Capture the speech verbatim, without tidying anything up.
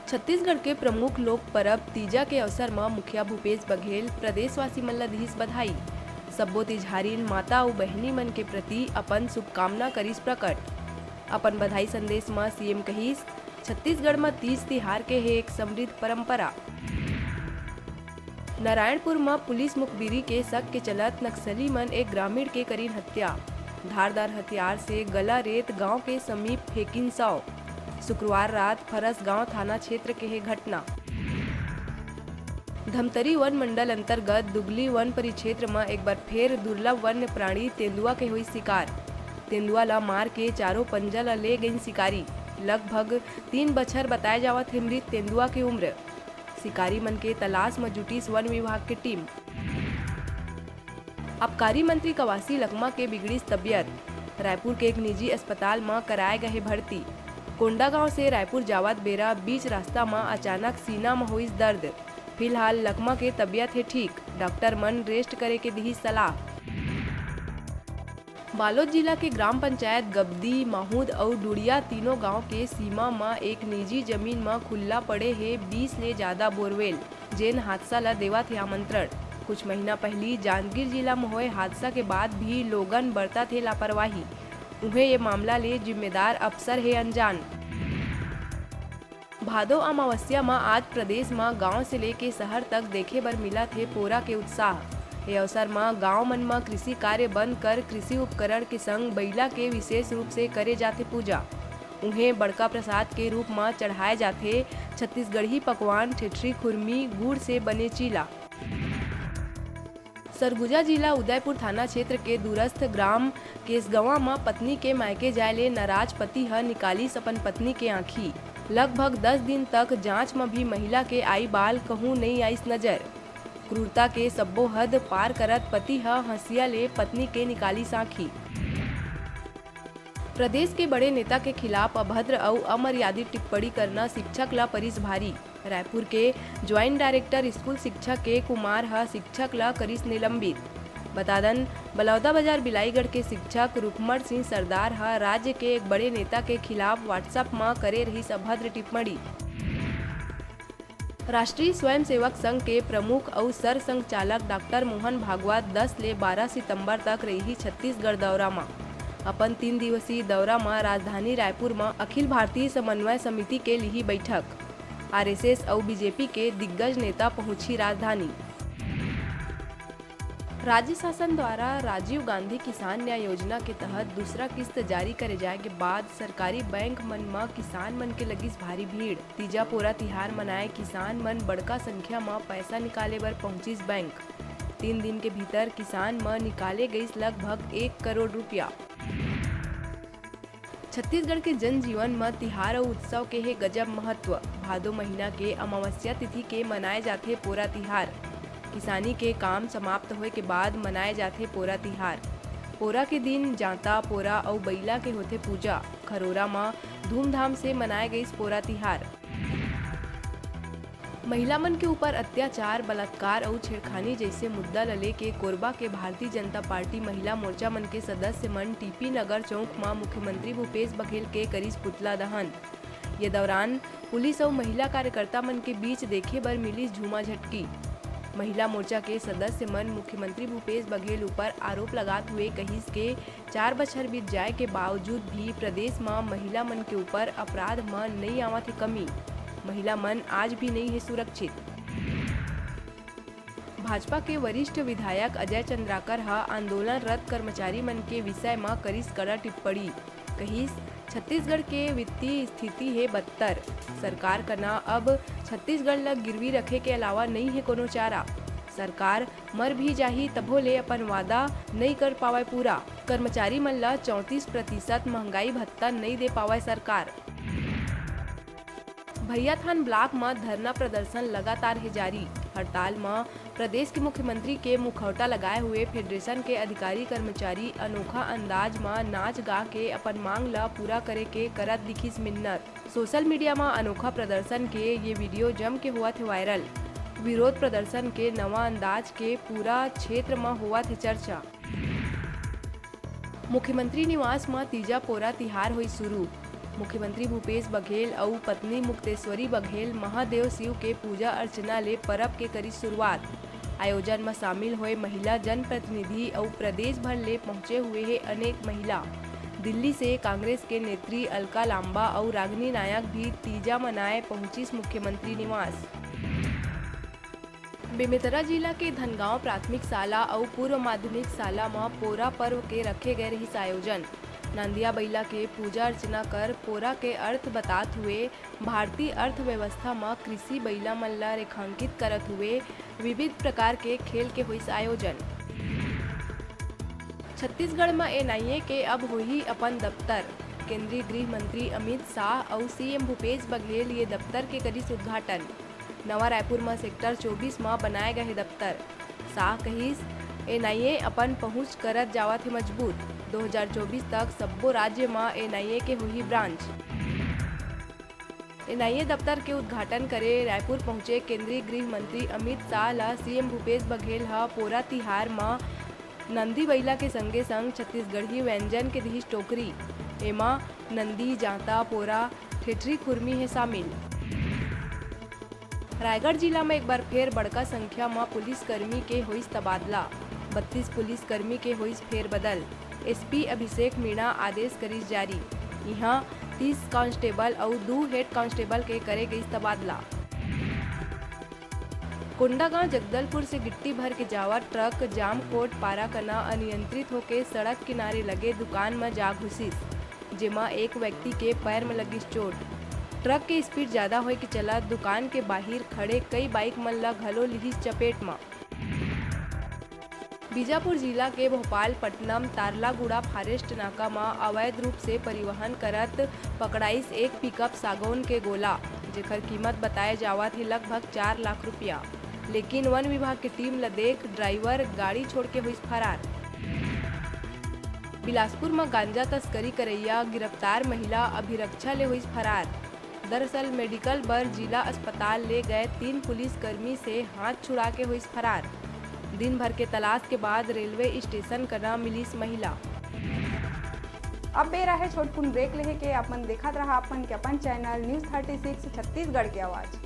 छत्तीसगढ़ के प्रमुख लोक परब तीजा के अवसर म मुखिया भूपेश बघेल प्रदेशवासी मन ल दिहिस बधाई। सब्बो तिजहारिन माता अउ बहिनी मन के प्रति अपन शुभकामना करिस प्रकट। अपन बधाई संदेश म सीएम कहिस, छत्तीसगढ़ म तीज तिहार के हे एक समृद्ध परंपरा। नारायणपुर म पुलिस मुखबिरी के शक के चलत नक्सली मन एक ग्रामीण के करिन हत्या। धारदार हथियार से गला रेत गांव के समीप फेंकिन शव। शुक्रवार रात फरसगांव थाना क्षेत्र के हे घटना। धमतरी वन मंडल अंतर्गत दुगली वन परिक्षेत्र म एक बार फेर दुर्लभ वन्य प्राणी तेंदुआ के होइस शिकार। तेंदुआ ला मार के चारों पंजा ला ले गइन शिकारी। लगभग तीन बछर बताए जावत हे मृत तेंदुआ के उम्र। शिकारी मन के तलाश म जुटिस वन विभाग के टीम। आबकारी मंत्री कवासी लखमा के बिगड़िस तबियत। रायपुर के एक निजी अस्पताल म कराए गए भर्ती। कोंडागांव से रायपुर जावत बेरा बीच रास्ता म अचानक सीना म होइस दर्द। फिलहाल लखमा के तबियत हे ठीक, डॉक्टर मन रेस्ट करे के दिही सलाह। बालोद जिला के ग्राम पंचायत गबदी, माहूद अउ डुड़िया तीनों गांव के सीमा म एक निजी जमीन म खुल्ला पड़े हे बीस ले जादा बोरवेल, जेन हादसा ल देवत हे आमंत्रण। कुछ महीना पहिली जांजगीर जिला म होए हादसा के बाद भी लोगन बरतत हे लापरवाही। उहें, ये मामला ले जिम्मेदार अफसर हे अनजान। भादो अमावस्या म आज प्रदेश म गांव से लेके शहर तक देखे बर मिलत हे पोरा के उत्साह। ए अवसर म गांव मन म कृषि कार्य बंद कर कृषि उपकरण के संग बइला के विशेष रूप से करे जाथे पूजा। उहें, बड़का प्रसाद के रूप म चढ़ाए जाथे छत्तीसगढ़ी पकवान ठेठरी खुरमी, गुड़ से बने चीला। सरगुजा जिला उदयपुर थाना क्षेत्र के दूरस्थ ग्राम केसगवां म पत्नी के मायके जाय ले नाराज पति ह निकालिस अपन पत्नी के आंखी। लगभग दस दिन तक जांच म भी महिला के आई बाल कहूं नइ आइस नजर। क्रूरता के सब्बो हद पार करत पति ह हंसिया ले पत्नी के निकालिस आंखी। प्रदेश के बड़े नेता के खिलाफ अभद्र अउ अमर्यादित टिप्पणी करना शिक्षक ल परिस भारी। रायपुर के ज्वाइंट डायरेक्टर स्कूल शिक्षा के कुमार ह शिक्षक ल करिस निलंबित। बता दन, बलौदाबाजार बिलाईगढ़ के शिक्षक रुखमण सिंह सरदार ह राज्य के एक बड़े नेता के खिलाफ WhatsApp म करे रहिस अभद्र टिप्पणी। राष्ट्रीय स्वयंसेवक संघ के प्रमुख अउ सर संघ चालक डॉक्टर मोहन भागवत दस ले बारह सितंबर तक रइही छत्तीसगढ़ दौरा म। अपन तीन दिवसीय दौरा म राजधानी रायपुर म अखिल भारतीय समन्वय समिति के लिही बैठक। आरएसएस अउ बीजेपी के दिग्गज नेता पहुंचही राजधानी। राज्य शासन द्वारा राजीव गांधी किसान न्याय योजना के तहत दूसरा किस्त जारी करे जाए के बाद सरकारी बैंक मन म किसान मन के लगिस भारी भीड़। तीजा पोरा तिहार मनाए किसान मन बड़का संख्या म पैसा निकाले बर पहुंचिस बैंक। तीन दिन के भीतर किसान म निकाले गइस लगभग एक करोड़ रुपया। छत्तीसगढ़ के जनजीवन म तिहार अउ उत्सव के हे गजब महत्व। भादो महीना के अमावस्या तिथि के मनाए जाथे पोरा तिहार। किसानी के काम समाप्त होए के बाद मनाए जाथे पोरा तिहार। पोरा के दिन जांता, पोरा अउ बइला के होथे पूजा। खरोरा म धूमधाम से मनाए गइस पोरा तिहार। महिला मन के ऊपर अत्याचार, बलात्कार अउ छेड़खानी जइसे मुद्दा ल लेके कोरबा के भारतीय जनता पार्टी महिला मोर्चा मन के सदस्य मन टीपी नगर चौक म मुख्यमंत्री भूपेश बघेल के करिस पुतला दहन। ये दौरान पुलिस अउ महिला कार्यकर्ता मन के बीच देखे बर मिलिस झूमा झटकी। महिला मोर्चा के सदस्य मन मुख्यमंत्री भूपेश बघेल ऊपर आरोप लगात हुए कहिस के चार बछर बीत जाए के बावजूद भी प्रदेश म महिला मन के ऊपर अपराध म नइ आवत हे कमी। महिला मन आज भी नइ हे सुरक्षित। भाजपा के वरिष्ठ विधायक अजय चंद्राकर ह आंदोलनरत कर्मचारी मन के विषय म करिस कड़ा टिप्पणी। कहिस, छत्तीसगढ़ के वित्तीय स्थिति हे बदतर। सरकार कना अब छत्तीसगढ़ ल गिरवी रखे के अलावा नइ हे कोनो चारा। सरकार मर भी जाही तभो ले अपन वादा नइ कर पावय पूरा। कर्मचारी मन ल चौंतीस प्रतिशत महंगाई भत्ता नइ दे पावय सरकार। भैयाथान ब्लॉक म धरना प्रदर्शन लगातार हे जारी। हड़ताल म प्रदेश के मुख्यमंत्री के मुखौटा लगाए हुए फेडरेशन के अधिकारी कर्मचारी अनोखा अंदाज म नाच गा के अपन मांग ल पूरा करे के करत दिखिस मिन्नत। सोशल मीडिया म अनोखा प्रदर्शन के ये वीडियो जम के होवत हे वायरल। विरोध प्रदर्शन के नवा अंदाज के पूरा क्षेत्र म होवत हे चर्चा। मुख्यमंत्री निवास म तीजा पोरा तिहार होई शुरू। मुख्यमंत्री भूपेश बघेल अउ पत्नी मुक्तेश्वरी बघेल महादेव शिव के पूजा अर्चना ले परब के करी शुरुआत। आयोजन म शामिल होए महिला जनप्रतिनिधि अउ प्रदेश भर ले पहुंचे हुए हे अनेक महिला। दिल्ली से कांग्रेस के नेत्री अलका लांबा अउ रागनी नायक भी तीजा मनाए पहुंचिस मुख्यमंत्री निवास। बेमेतरा जिला के धनगांव प्राथमिक शाला अउ पूर्व माध्यमिक शाला म पोरा पर्व के रखे गए रहिस आयोजन। नंदिया बइला के पूजा अर्चना कर पोरा के अर्थ बतात हुए भारतीय अर्थव्यवस्था म कृषि बइला मन ल रेखांकित करत हुए विविध प्रकार के खेल के होइस आयोजन। छत्तीसगढ़ म एनआईए के अब होही अपन दफ्तर। केंद्रीय गृह मंत्री अमित शाह अउ सीएम भूपेश बघेल ये दफ्तर के करिस उद्घाटन। नवा रायपुर म सेक्टर चौबीस म बनाए गए हे दफ्तर। शाह कहिस, एनआईए अपन पहुंच करत जावत हे मजबूत। दो हज़ार चौबीस तक सब्बो राज्य म एनआईए के होही ब्रांच। एनआईए दफ्तर के उद्घाटन करे रायपुर पहुंचे केंद्रीय गृह मंत्री अमित शाह ल सीएम भूपेश बघेल ह पोरा तिहार म नंदी बइला के संगे संग छत्तीसगढ़ी व्यंजन के दिहिस टोकरी। एमा नंदी, जांता, पोरा, ठेठरी खुरमी हे शामिल। रायगढ़ जिला म एक बार फेर बड़का संख्या म पुलिसकर्मी के होइस तबादला। बत्तीस पुलिसकर्मी के होइस फेरबदल। एसपी अभिषेक मीणा आदेश करिस जारी। इहां तीस कांस्टेबल अउ दू हेड कांस्टेबल के करे गइस तबादला। कोंडागांव जगदलपुर से गिट्टी भर के जावत ट्रक जामकोट पारा कना अनियंत्रित होके सड़क किनारे लगे दुकान म जा घुसिस, जेमा एक व्यक्ति के पैर म लगिस चोट। ट्रक के स्पीड ज्यादा होए के चलत दुकान के बाहिर खड़े कई बाइक मन ल घलो लिहिस चपेट म। बीजापुर जिला के भोपालपट्नम तारलागुड़ा फॉरेस्ट नाका म अवैध रूप से परिवहन करत पकड़ाइस एक पिकअप सागौन के गोला, जेकर कीमत बताए जावत हे लगभग चार लाख रुपया। लेकिन वन विभाग के टीम ल देख ड्राइवर गाड़ी छोड़ के होइस फरार। बिलासपुर म गांजा तस्करी करइया गिरफ्तार महिला अभिरक्षा ले होइस फरार। दरअसल मेडिकल बर जिला अस्पताल ले गए तीन पुलिसकर्मी से हाथ छुड़ा के होइस फरार। दिन भर के तलाश के बाद रेलवे स्टेशन कना मिलिस महिला। अब बेरा हे छोटकुन ब्रेक लेहे के। आप मन देखत रहा अपन के अपन channel news thirty six Chhattisgarh के आवाज़।